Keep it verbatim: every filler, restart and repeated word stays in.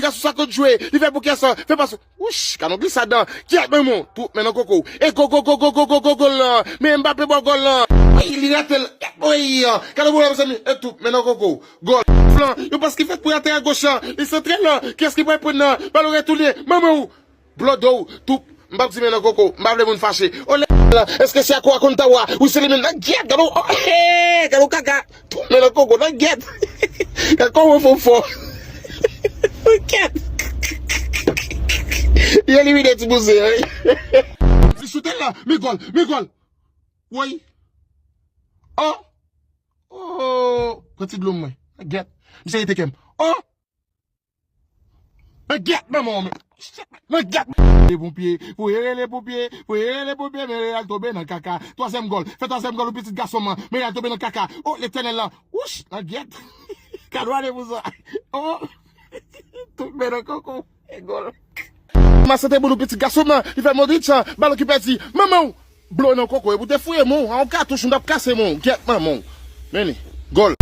Gason sa konn jwe, li fè pou kè sa, fè pas. Wouch, gad yon glisad. Gyèt manman w, tout men nan koko w. E go, go, go, go, go, go, go, gòl lan. Men Mbappé bò gòl lan. Ey, li rate l. Ey, gad yon gòl, mezanmi. E tout men nan koko w. Gòl. Flan, yon pas ki fèt pou atè a goch lan. Li santre lan. Kiyès ki pral pran nan? Balon retounen. Manman w. Blodo w. Tout. M p ap di men nan koko w. M pa vle moun fache. Olè. Èske se Akwa konn Tawa? Wi, se li menm. Nan gyèt, gad yon, oh, hey, gad yon kaka. Tout men nan koko, nan gyèt. Gad kòman fò fò. Nan gyèt. Li elimine ti bouzen, wi. Li choute la, men gòl, men gòl. Woy. Oh. Oh. Pran ti dlo mwen. Nan gyèt. Misye rete kè m. Oh. Nan gyèt manman w, men. Nan gyèt. Rele ponpye, pou yo rele ponpye, pou yo rele ponpye, men Real tonbe nan kaka. Twazyèm gòl. Fè twazyèm gòl pou pitit gason m lan. Men Real tonbe nan kaka. Oh, Letènèl lan. Wouch, nan gyèt. Kalwa de pou sa. Oh. Tout men nan koko. E gòl. Ma sante boulou pitit gason m lan. Li fè Modric, balon ki pèdi. Manman w. Blo nan koko. E pou te fouye men w. An katouch, m t ap kase men w. Gyèt manman w. Men li. Gòl.